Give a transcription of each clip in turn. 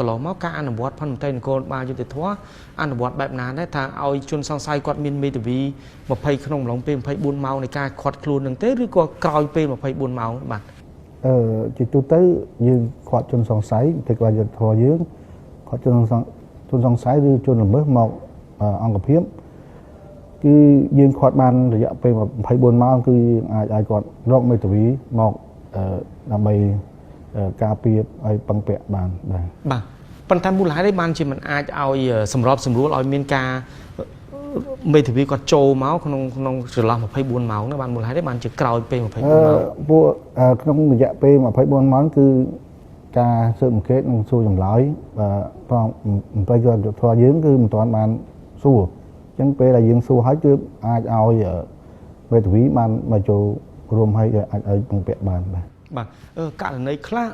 កន្លងមកការអនុវត្តផនមន្ត្រីនគរបាលយុត្តិធម៌អនុវត្តបែបណាដែរថាឲ្យជនសង្ស័យគាត់មានមេធាវី20ក្នុងអំឡុងពេល24ម៉ោងនៃការឃាត់ខ្លួននឹងទេឬក៏ក្រោយពេល24ម៉ោងបាទជាទូទៅយើងឃាត់ជនសង្ស័យមន្ត្រីបាលយុត្តិធម៌យើងឃាត់ជនសង្ស័យឬជនល្មើសមកអង្គភាពគឺយើងឃាត់បានរយៈពេល24ម៉ោងគឺអាចឲ្យគាត់រកមេធាវីមកដើម្បីការពារឲ្យពឹងពាក់បានបាទបាទប៉ុន្តែមូលហេតុអីបានជាមិនអាចឲ្យសម្របសម្រួលឲ្យមានការមេធាវីគាត់ចូលមកក្នុងក្នុងចន្លោះ24ម៉ោងនោះបានមូលហេតុអីបានជាក្រោយពេល24ម៉ោងពួកក្នុងរយៈពេល24ម៉ោងគឺការស៊ើបអង្កេតនិងសួរចម្លើយបាទមន្ត្រីយុត្តិធម៌យើងគឺមិនទាន់បានសួរអញ្ចឹងពេលដែលយើងសួរហើយគឺអាចឲ្យមេធាវីបានមកចូលរួមឲ្យអាចឲ្យពឹងពាក់បានបាទបាទករណីខ្លះ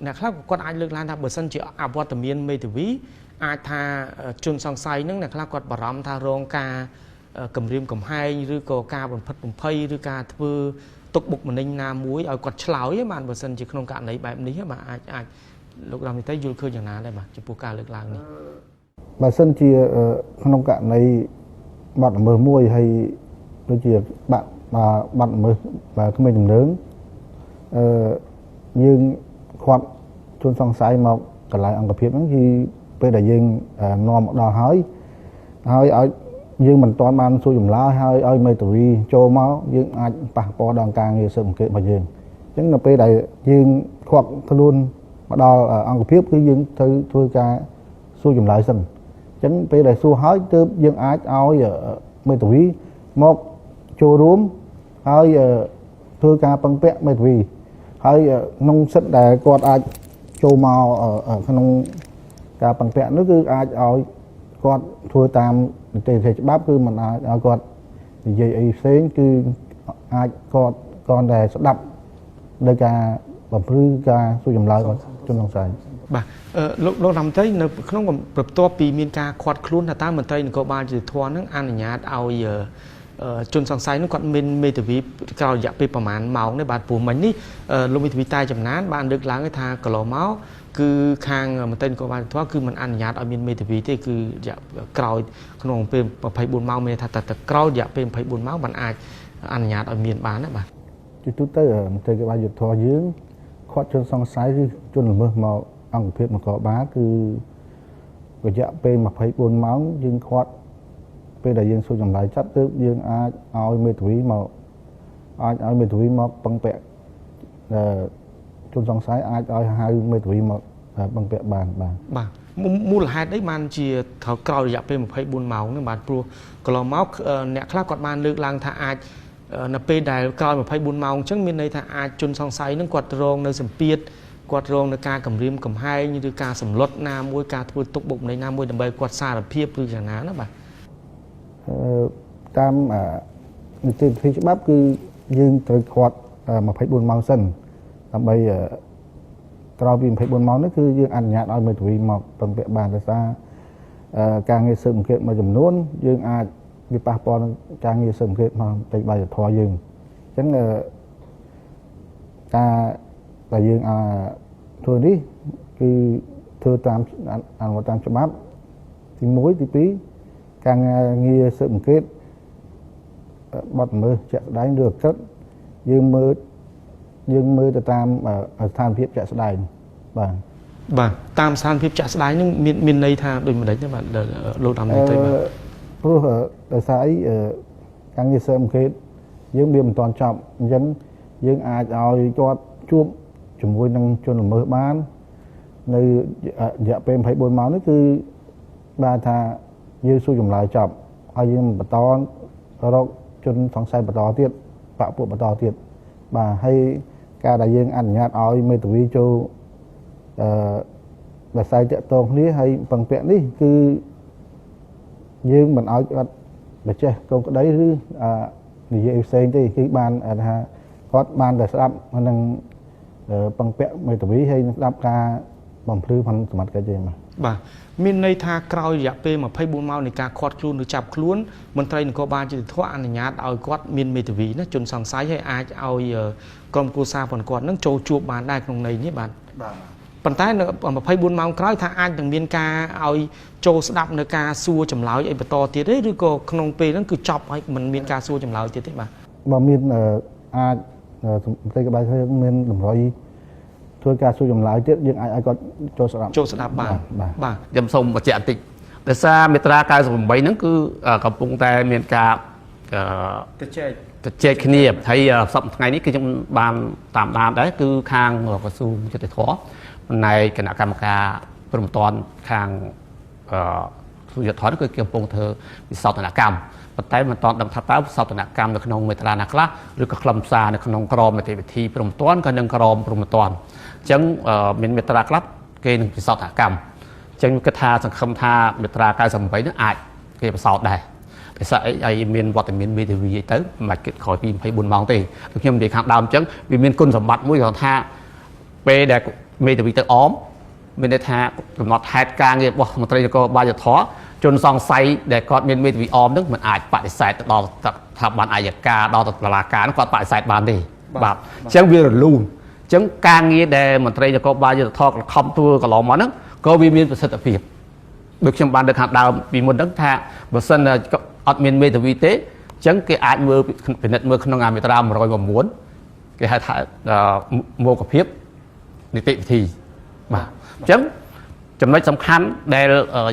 អ្នកខ្លះគាត់អាចលើកឡើងថាបើសិនជាអវត្តមានមេធាវីអាចថាជនសង្ស័យនឹងអ្នកខ្លះគាត់បារម្ភថារងការគំរាមកំហែងឬក៏ការបំផិតបំភ័យឬការធ្វើទុកបុកម្នេញណាមួយឲ្យគាត់ឆ្លើយបានបើសិនជាក្នុងករណីបែបនេះបាទអាចលោករដ្ឋមន្ត្រីយល់ឃើញយ៉ាងណាដែរបាទចំពោះការលើកឡើងនេះបើសិនជាក្នុងករណីបទល្មើសមួយហើយដូចជាបាត់ល្មើសបាទក្មេងទំនើងយើងឃាត់ជនសង្ស័យមកកន្លែងអង្គភាពហ្នឹងគឺពេលដែលយើងនាំមកដល់ហើយហើយឲ្យយើងមិនទាន់បានសួរចម្លើយហើយឲ្យមេធាវីចូលមកយើងអាចប៉ះពាល់ដល់ការងារស៊ើបអង្កេតរបស់យើងអញ្ចឹងនៅពេលដែលយើងឃាត់ខ្លួនមកដល់អង្គភាពគឺយើងត្រូវធ្វើការសួរចម្លើយសិនអញ្ចឹងពេលដែលសួរហើយទើបយើងអាចឲ្យមេធាវីមកចូលរួមហើយធ្វើការពឹងពាក់មេធាវីហើយក្នុងសិទ្ធិដែលគាត់អាចចូលមកក្នុងការពឹងពាក់នោះគឺអាចឲ្យគាត់ធ្វើតាមនីតិវិធីច្បាប់គឺមិនអាចឲ្យគាត់និយាយអីផ្សេងគឺអាចគាត់គ្រាន់តែស្ដាប់ដោយការបំភ្លឺការសួរចម្លើយរបស់ជនសង្ស័យបាទលោករដ្ឋមន្ត្រីនៅក្នុងបន្ទាប់ពីមានការឃាត់ខ្លួនថាតើមន្ត្រីនគរបាលយុត្តិធម៌នឹងអនុញ្ញាតឲ្យជនសង្ស័យនោះគាត់មានមេធាវីក្រោយរយៈពេលប្រហែលម៉ោងនេះបាទព្រោះមិញនេះលោកមេធាវីតែចំណានបានលើកឡើងថាកន្លងមកគឺខាងមន្ត្រីនគរបាលយុត្តិធម៌គឺមិនអនុញ្ញាតឲ្យមានមេធាវីទេគឺរយៈក្រោយក្នុងពេល24ម៉ោងមានថាតែក្រោយរយៈពេល24ម៉ោងបានអាចអនុញ្ញាតឲ្យមានបានណាបាទជាទូទៅមន្ត្រីនគរបាលយុត្តិធម៌យើងឃាត់ជនសង្ស័យឬជនល្មើសមកអង្គភាពនគរបាលគឺរយៈពេល24ម៉ោងយើងឃាត់ពេលដែលយើងសួរចម្លើយចាប់ទើបយើងអាចឲ្យមេធាវីមកអាចឲ្យមេធាវីមកពឹងពាក់ជនសង្ស័យអាចឲ្យហៅមេធាវីមកពឹងពាក់បានបាទបាទមូលហេតុអីបានជាត្រូវក្រោយរយៈពេល24ម៉ោងហ្នឹងបាទព្រោះកន្លងមកអ្នកខ្លះគាត់បានលើកឡើងថាអាចនៅពេលដែលក្រោយ24ម៉ោងអញ្ចឹងមានន័យថាអាចជនសង្ស័យហ្នឹងគាត់រងនៅសម្ពាធគាត់រងនៅការគំរាមកំហែងឬការសម្លុតណាមួយការធ្វើទុកបុកម្នេញណាមួយដើម្បីគាត់សារភាពឬយ៉ាងណាណាបាទតាមនីតិវិធីច្បាប់គឺយើងត្រូវឃាត់24ម៉ោងសិនដើម្បីក្រោយពី24ម៉ោងនេះគឺយើងអនុញ្ញាតឲ្យមេធាវីមកពឹងពាក់បានដោយសារការងារស៊ើបអង្កេតមួយចំនួនយើងអាចវាប៉ះពាល់នឹងការងារស៊ើបអង្កេតមកតិចបាយធម៌យើងអញ្ចឹងការដែលយើងធ្វើនេះគឺធ្វើតាមអនុវត្តតាមច្បាប់ទី1ទី2ការងារស៊ើបអង្កេតបទល្មើសជាក់ស្ដែងឬអក្រិតយើងមើលទៅតាមស្ថានភាពជាក់ស្ដែងបាទបាទតាមស្ថានភាពជាក់ស្ដែងនឹងមានន័យថាដូចម្ដេចទេបាទលោករដ្ឋមន្ត្រីបាទព្រោះដោយសារអីការងារស៊ើបអង្កេតយើងវាមិនទាន់ចប់អញ្ចឹងយើងអាចឲ្យគាត់ជួបជាមួយនឹងជនល្មើសបាននៅរយៈពេល24ម៉ោងនេះគឺបាទថាយើងសួរចម្លើយចប់ហើយយើងបន្តរកជនសង្ស័យបន្តទៀតបាក់ពួកបន្តទៀតបាទហើយការដែលយើងអនុញ្ញាតឲ្យមេធាវីចូលវិស័យតាក់ទងគ្នាហើយពឹងពាក់នេះគឺយើងមិនឲ្យគាត់បច្ចេកកូនក្តីឬនិយាយផ្សេងទេគឺបានថាគាត់បានតែស្ដាប់នឹងពឹងពាក់មេធាវីហើយស្ដាប់ការបំភ្លឺផងសមត្ថកិច្ចទេបាទបាទមានន័យថាក្រោយរយៈពេល24ម៉ោងនៃការឃាត់ខ្លួនឬចាប់ខ្លួនមន្ត្រីនគរបាលយុត្តិធម៌អនុញ្ញាតឲ្យគាត់មានមេធាវីណាជនសង្ស័យហើយអាចឲ្យក្រុមគ្រួសាររបស់គាត់នឹងចូលជួបបានដែរក្នុងន័យនេះបាទបាទ ប៉ុន្តែនៅ24ម៉ោងក្រោយថាអាចនឹងមានការឲ្យចូលស្ដាប់នៅការសួរចម្លើយអីបន្តទៀតទេឬក៏ក្នុងពេលហ្នឹងគឺចប់ហើយមិនមានការសួរចម្លើយទៀតទេបាទបើមានអាចមន្ត្រីក្បាលមានតម្រុយធ្វើការសួរចម្លើយទៀតយើងអាចឲ្យគាត់ចូលស្ដាប់ចូលស្ដាប់បានបាទខ្ញុំសូមបញ្ជាក់បន្តិចដោយសារមាត្រា98ហ្នឹងគឺកំពុងតែមានការទៅជែកគ្នាហើយសប្តាហ៍ថ្ងៃនេះគឺខ្ញុំបានតាមដានដែរគឺខាងក្រសួងយុត្តិធម៌ផ្នែកគណៈកម្មការព្រំប្រទានខាងក្រសួងយុត្តិធម៌គឺគេកំពុងធ្វើវិសោធនកម្មប៉ុន្តែមិនទាន់ដឹងថាតើវិសោធនកម្មនៅក្នុងមាត្រាណាខ្លះឬក៏ខ្លឹមសារនៅក្នុងក្រមនីតិវិធីព្រំប្រទានក៏និងក្រមព្រំប្រទានអញ្ចឹងមានមាត្រាខ្លះគេនឹងវិសោធនកម្មអញ្ចឹងគិតថាសង្ឃឹមថាមាត្រា98នោះអាចគេបសោតដែរដោយសារអីមានវត្តមានមេធាវីអីទៅមិនបាច់គិតក្រោយពី24ម៉ោងទេដូចខ្ញុំនិយាយខាងដើមអញ្ចឹងវាមានគុណសម្បត្តិមួយគាត់ថាពេលដែលមេធាវីទៅអមមានន័យថាកំណត់ហេតុការងាររបស់មន្ត្រីនគរបាលយុត្តិធម៌ជនសង្ស័យដែលគាត់មានមេធាវីអមនឹងមិនអាចបដិសេធទៅដល់ស្ថាប័នអយ្យការដល់តុលាការនោះគាត់បដិសេធបានទេបាទអញ្ចឹងវារលូនអញ្ចឹងការងារដែលមន្ត្រីនគរបាលយុត្តិធម៌ខំធ្វើកន្លងមកហ្នឹងក៏វាមានប្រសិទ្ធភាពដូចខ្ញុំបានលើកខាងដើមពីមុនហ្នឹងថាបើសិនអត់មានមេធាវីទេអញ្ចឹងគេអាចមើលពិនិត្យមើលក្នុងមាត្រា109គេហៅថាមោគភាពនីតិវិធីបាទអញ្ចឹងចំណុចសំខាន់ដែល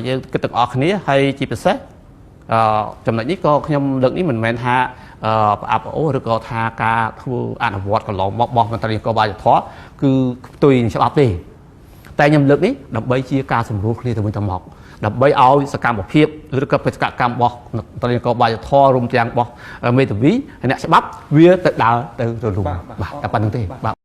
យើងគិតទាំងអស់គ្នាហើយជាពិសេសចំណុចនេះក៏ខ្ញុំលើកនេះមិនមែនថាប្រអាប់អូឬក៏ថាការធ្វើអនុវត្តកន្លងមករបស់មន្ត្រីនគរបាលយុត្តិធម៌គឺផ្ទុយនឹងច្បាប់ទេតែខ្ញុំលើកនេះដើម្បីជាការសម្រួលគ្នាទៅវិញទៅមកដើម្បីឲ្យសកម្មភាពឬក៏បេសកកម្មរបស់មន្ត្រីនគរបាលយុត្តិធម៌រួមទាំងរបស់មេធាវីអ្នកច្បាប់វាទៅដើរទៅរលូនបាទតែប៉ុណ្្នឹងទេបាទ